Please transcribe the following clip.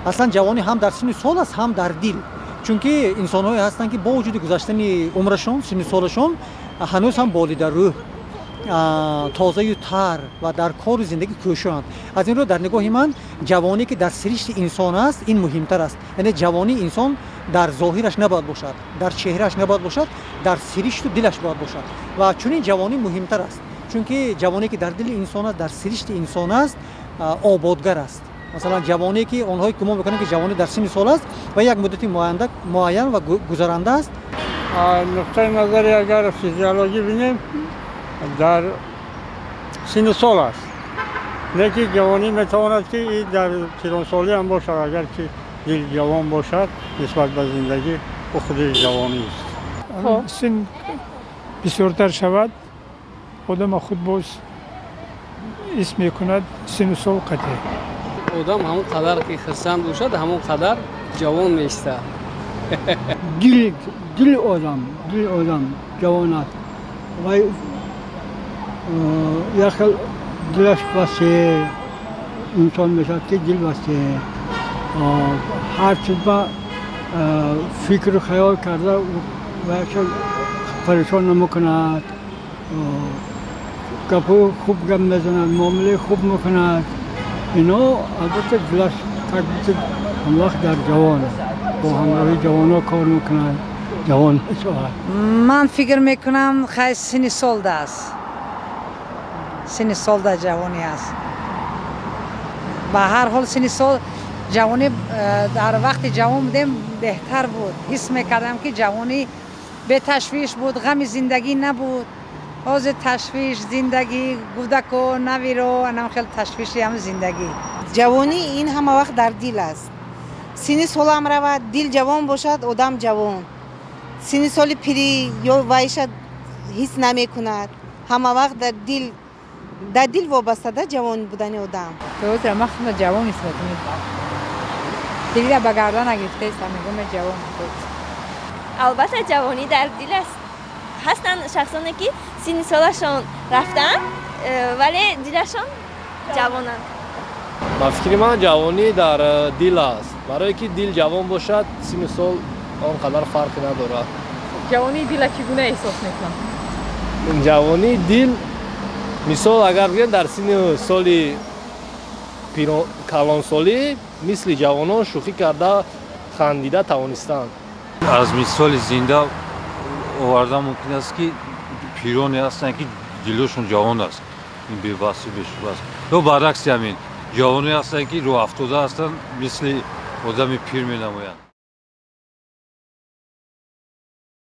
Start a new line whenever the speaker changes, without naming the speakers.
Аслан ҷавонӣ ҳам дар синни сол аст, ҳам дар дил, чунки инсонҳое ҳастанд, ки бо вуҷуди гузаштани умрашон, синни солашон, ҳанӯз ҳам болида рӯҳ, тозаю тар ва дар кору зиндагӣ кӯшоянд. Аз ин рӯ, дар нигоҳи ман, ҷавонӣ, ки дар сиришти инсон аст, ин муҳимтар аст. Яъне ҷавонии инсон дар зоҳираш набояд бошад, дар чеҳрааш набояд бошад, дар сиришту дилаш бояд бошад. Ва чунин ҷавонӣ муҳимтар аст, чунки ҷавоне, ки дар дили инсон аст, дар сиришти инсон аст, ободгар аст. Масалан, ҷавоне, ки онҳое гумон мекунанд, ки ҷавонӣ дар синни сол аст ва як муддати муайян ва гузаранда аст.
Нуқтаи назари агар физиологӣ бинем, дар синну сол аст, лекин ҷавонӣ метавонад, ки дар пиронсолӣ ҳам бошад. Агар ки дил ҷавон бошад нисбат ба зиндагӣ, ӯ худи ҷавонист.
Син бисёртар шавад, одама худ боз ҳис мекунад сину сол қатъе.
Одам ҳамон қадар ки хурсанд бошад, ҳамон қадар ҷавон меистад.
Дили одам ҷавон аст. Вай як хел дилаш васеъ инсон мешавад, ки дил васеъ, ҳар чиз ба фикру хаёл карда ва парешон намекунад, гапҳои хуб гап мезанад, муомилаи хуб мекунад. Ино албатта дилаш как будто ҳамвақт дар ҷавон аст, бо ҳамроҳи ҷавонҳо кор мекунад, ҷавон мешавад.
Ман фикр мекунам, хай, синни солда аст, синни солда ҷавонӣ аст. Ба ҳар ҳол, синни сол ҷавонӣ, дар вақти ҷавон будем, беҳтар буд. Ҳис мекардам, ки ҷавонӣ беташвиш буд, ғами зиндагӣ набуд. Ҳозир ташвиш зиндагӣ, кӯдако, навиро, анам хел ташвиши ҳам зиндагӣ.
Ҷавонӣ ин ҳама вақт дар дил аст. Синни солам равад, дил ҷавон бошад, одам ҷавон. Синни соли пирӣ ё вайша ҳис намекунад. Ҳама вақт дар дил вобаста да ҷавон будани одам.
Ман худро ҷавон ҳис мекунам. Дилира ба гардан нагирифтаистам, мегӯям, ҷавон.
Албатта, ҷавонӣ дар дил аст. Ҳастанд шахсоне, ки синни солашон рафтанд, вале дилашон ҷавонанд.
Ба фикри ман, ҷавонӣ дар дил аст, барое ки дил ҷавон бошад, синну сол он қадар фарқе надорад.
Ҷавонии дила чӣ гуна эҳсос мекунам?
Ҷавонии дил, мисол, агар бигӯем, дар синни соли калонсолӣ мисли ҷавонон шӯхӣ карда, хандида тавонистанд.
Аз мисоли зинда овардан мумкин аст, ки пироне ҳастанд, ки дилошон ҷавон аст, ин бебаҳсу бешубҳа аст, ё баръакси ҳамин, ҷавоне ҳастанд, ки рӯҳафтода ҳастанд, мисли одами пир менамоянд.